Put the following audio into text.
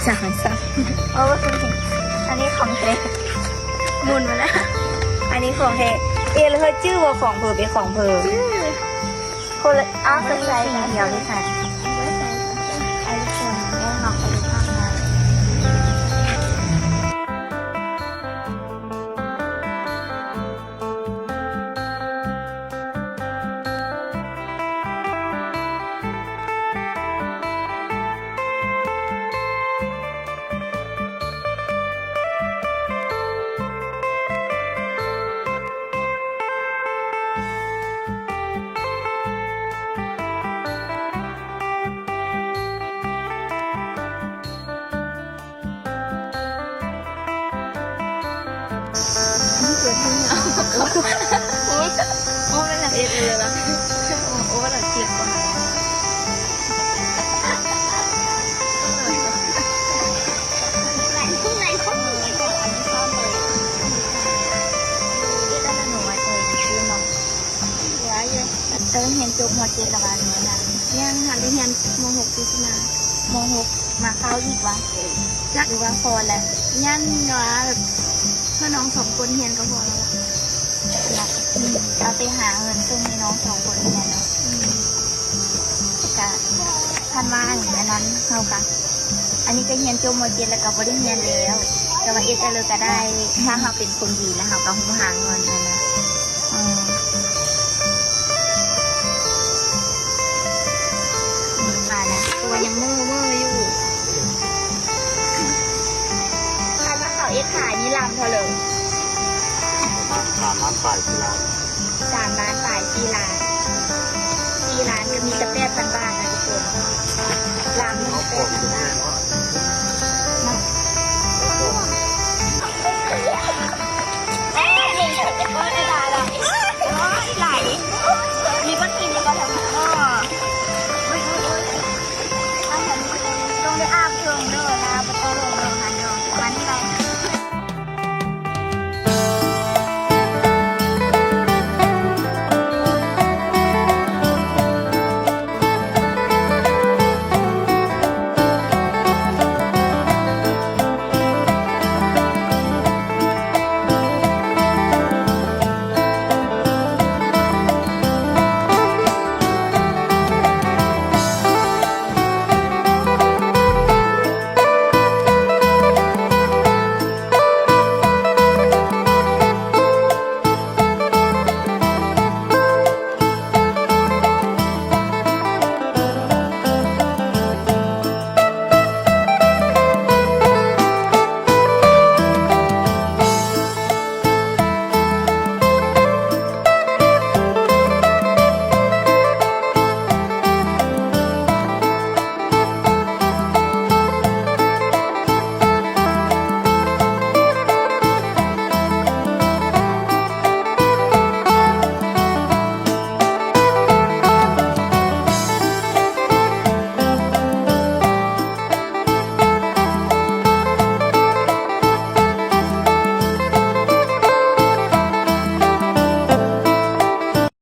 ສາມ ສາມ ໂອ້ຍ ອັນນີ້ຂອງແທ້ ໝູນມາແລ້ວ ອັນນີ້ຂອງແທ້ ເອ ແລ້ວເຮົາຈື່ວ່າຂອງເພິ່ນເປັນຂອງເພິ່ນ ຄົນລະ ອ້າວ ເພິ່ນໃສ່ອັນດຽວເລີຍ ໃສ່ ໄອໂຟນ ແມ່ນເນາະ ໄປເບິ່ງຂ້າງໃນ. ໂອ້ຍ ໂອ້ຍ ແມ່ນນາງເອກເລີຍລະ ໂອ້ຍ ນາງເອກວ່າ ເອີ ເອີ ເອີ ເອີ ເອີ ຮຽນຈົບ ມໍເຈັດ ແລ້ວວ່ານີ້ນະ ຍັງ ຫາໄດ້ຮຽນ ມໍຫົກ ປີໜ້າ ມໍຫົກ ມາເຂົ້າອີກຫວາ ຈັກ ຫຼືວ່າພໍແລ້ວ ຍັງວ່າແບບ ເພື່ອນ້ອງສອງຄົນຮຽນກໍພໍແລ້ວລະ ອືມ ເອົາໄປຫາເງິນສົ່ງໃຫ້ນ້ອງສອງຄົນຮຽນເນາະ ອືມ ກະ ຄັນວ່າອັນນັ້ນເຮົາກະ ອັນນີ້ກໍຮຽນຈົບ ມໍເຈັດ ແລ້ວກໍບໍ່ໄດ້ຮຽນແລ້ວ ແຕ່ວ່າເອສເອລກໍໄດ້ ຖ້າເຮົາເປັນຄົນດີແລ້ວເຮົາກໍຮູ້ຫາເງິນຫັ້ນນະ ເອີ ອືມ ວ່ານະ ຕົວຍັງເມີ້ເມີ້ຢູ່ ຄັນວ່າເຂົາເຮັດຂາຍນີ້ລຳເທົ່າເລີຍ? ປະມານສາມລ້ານປາຍ ສີ່ລ້ານ ສາມລ້ານປາຍ ສີ່ລ້ານ ສີ່ລ້ານກໍມີແຕ່ແປດພັນບາດນະທຸກຄົນ ລຳໜຶ່ງແປດພັນບາດ.